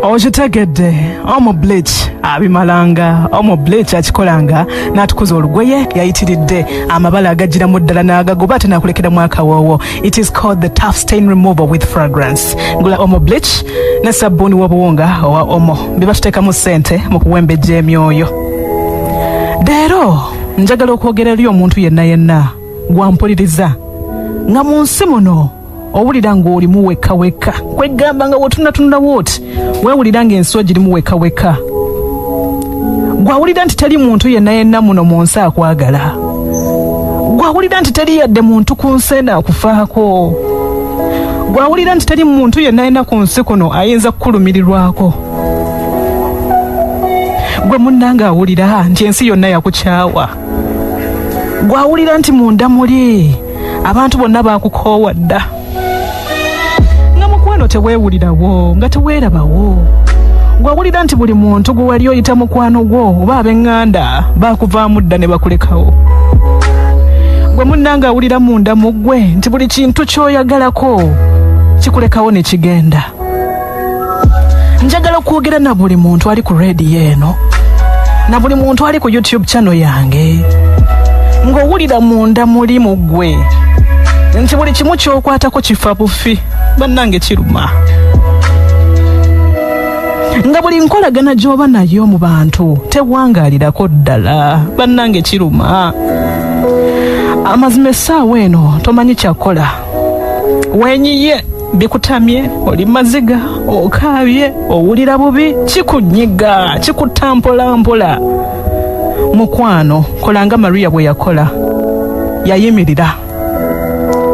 Okitegedde, Omo Bleach abimalanga, Omo Bleach akikolanga n'atukuza olugoye. Yayitiridde amabala agagiramu ddala n'agagoba ate n'akulekeramu akawoowo. It is called the tough stain removal with fragrance. Gula Omo Bleach ne sabbuuni w'obuwunga owa Omo, bye batuteekamu ssente mu kuwembejja emyoyo. Leero njagala okwogera eri omuntu yenna yenna gwampuliriza nga mu nsi muno owulira ng'olimu wekka wekka, kwegamba nga wotunatunula wooti weewulira ng'ensi ogirimu wekka wekka, gwawulira nti teri muntu yenna yenna muno mu nsi akwagala, gwawulira nti teri yadde muntu ku nsi eno akufaako, gwawulira nti teri muntu yenna yenna ku nsi kuno ayinza kukulumirirwako, gwe munnange awulira nti ensi yonna yakukyawa, gwawulira nti munda muli abantu bonna baakukoowa dda, nga mukwano teweewulirawo, nga teweerabawo, gwawulira nti buli muntu gwe wali oyita mukwano gwo oba ab'eŋŋanda baakuvaamu dda ne bakulekawo, gwe munnange awulira munda mu ggwe nti buli kintu ky'oyagalako kikulekawo ne kigenda. Njagala okwogera na buli muntu ali ku rediyo eno, na buli muntu ali ku YouTube channel yange, ng'owulira munda muli mu ggwe nti buli kimu ky'okwatako kifa bufi. Bannange, kiruma nga buli nkolagana gy'oba nayo mu bantu tewangaalirako ddala. Bannange, kiruma. Amazima, essaawa eno tomanyi kyakola, weenyiye, bikutamye, oli maziga, okaabye, owulira bubi, kikunyiga, kikutta mpola mpola. Mukwano, kola nga Mariya bwe yakola, yayimirira.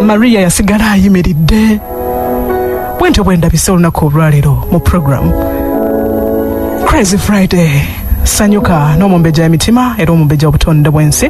Mariya yasigala ayimiridde. Bwentyo bwe ndabise olunaku olwaleero mu program Crazy Friday. Sanyuka n'omumbejja emitima era omumbejja obutonde bw'ensi.